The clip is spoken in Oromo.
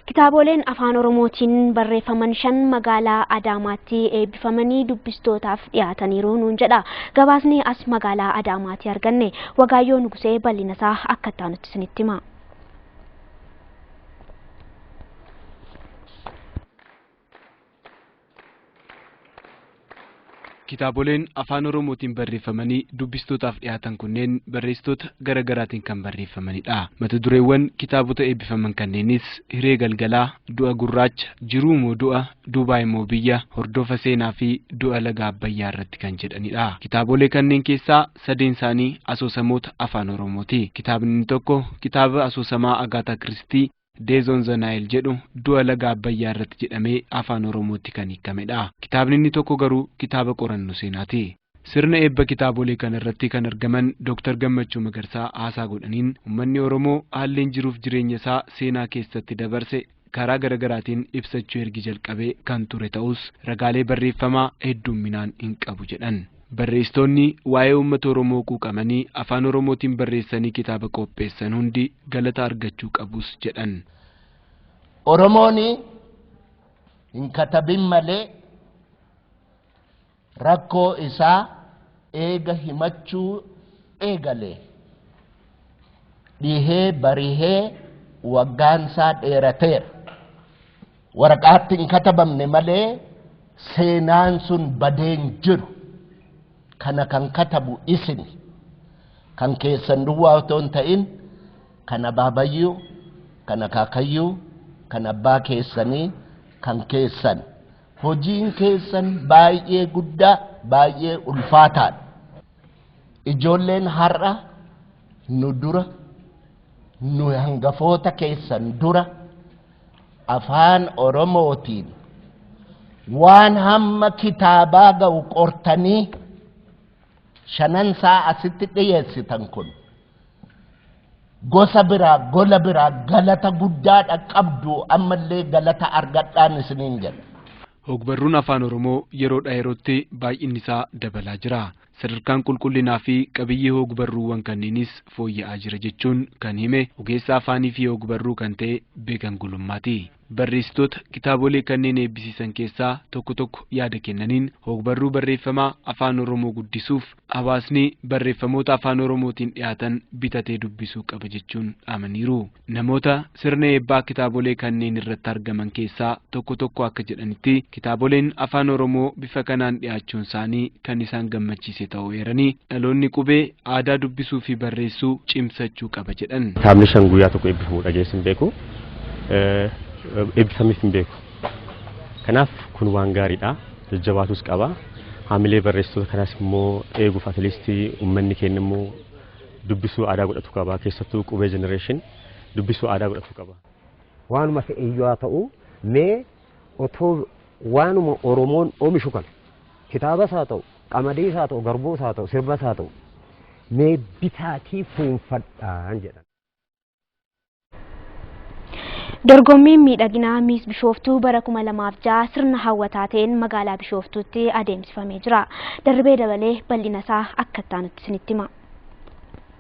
Kitaaboleen Afaan Oromootiin barreeffaman 5 magaalaa Adaamaatti eebbifamanii dubbistootaaf dhiyaataniiru nuun jedha. Gabaasni as magaalaa Adaamaatti arganne Wagaayyoo Nugusee bal'ina isaa akka itti aanutti isinitti hima. Kitaaboleen Afaan Oromootiin barreeffamanii dubbistootaaf dhiyaatan kunneen barreessitoota gara garaatiin kan barreeffamanidha. Mata dureewwan kitaabota eebbifaman kanneenis Hiree Galgalaa, Du'a Gurraacha, Jiruu moo Du'a, Duubaay moo Biyya, Hordofa Seenaa fi Du'a Laga Abbayyaa irratti kan jedhanidha. Kitaabolee kanneen keessaa sadeen isaanii asoosamoota Afaan Oromooti. Kitaabni inni tokko kitaaba asoosamaa Agaataa Kiristii Death on the Nile jedhu Du'a Laga Abbayyaa irratti jedhamee Afaan Oromootti kan hiikamedha. Kitaabni inni tokko garuu kitaaba qorannoo seenaati. Sirna eebba kitaabolee kana irratti kan argaman Dooktar Gammachuu Magarsaa haasaa godhaniin uummanni Oromoo haalleen jiruuf jireenya isaa seenaa keessatti dabarse karaa garaagaraatiin ibsachuu ergi jalqabee kan ture ta'us ragaalee barreeffamaa heddumminaan hin qabu jedhan. Barreessitoonni waa'ee uummata Oromoo quuqamanii Afaan Oromootiin barreessanii kitaaba qopheessan hundi galata argachuu qabus jedhan. Oromoon hin katabin malee rakkoo isaa eega himachuu eegale. Dhihee barihee waggaan isaa dheerateera. Waraqaatti hin katabamne malee seenaan sun badeen jiru. Kana kan katabu isin, kan keessan duwwaa otoo hin ta'in kan abaabayyuu, kan akaakayyuu, kan abbaa keessanii, kan keessan. Hojiin keessan baay'ee guddaa, baay'ee ulfaataadha. Ijoolleen har'a nu dura, nu hangafoota keessan dura Afaan Oromootiin waan hamma kitaabaa ga'u qortanii shanansaa asitti dhiyeessitan kun gosa biraa, gola biraa galata guddaadha qabdu, ammallee galata argadhaan isiniin jedha. Hogbarruun Afaan Oromoo yeroodhaa yerootti baay'inni isaa dabalaa jira. Sadarkaan qulqullinaa fi qabiyyee hogbarruuwwan kanneenis fooyya'aa jira jechuun kan hime ogeessa afaanii fi hogbarruu kan ta'e Beekan Gulummaati. Barreessitoota kitaabolee kanneen eebbisiisan keessaa tokko tokko yaada kennaniin hogbarruu barreeffamaa Afaan Oromoo guddisuuf hawaasni barreeffamoota Afaan Oromootiin dhiyaatan bitatee dubbisuu qaba jechuun dhaamaniiru. Namoota sirna eebbaa kitaabolee kanneen irratti argaman keessaa tokko tokko akka jedhanitti kitaaboleen Afaan Oromoo bifa kanaan dhiyaachuun isaanii kan isaan gammachiise ta'uu eeranii dhaloonni qubee aadaa dubbisuu fi barreessuu cimsachuu qaba jedhan. Kitaabni 5 guyyaa tokko eebbifamuu dhageessi hin beeku. Eebbifameef hin beeku. Kanaaf kun waan gaariidha. Jajjabaatus qaba. Haamilee barreessitoota kanaas immoo eeguuf atleast uummanni keenya immoo dubbisuu aadaa godhatu qaba. Keessattuu qubee generation dubbisuu aadaa godhatu qaba. Waanuma fe'e iyyuu haa ta'u mee otoo waanuma Oromoon oomishu kana kitaabas haa ta'u, qamadiis haa ta'u, garbuus haa ta'u, sirbas haa ta'u mee bitaatii fuunfadhaan jedhan. Dorgommiin miidhaginaa Miis Bishooftuu bara 2006 sirna hawwataa ta'een magaalaa Bishooftuutti adeemsifamee jira. Darbee dabalee bal'ina isaa akka itti aanutti isinitti hima.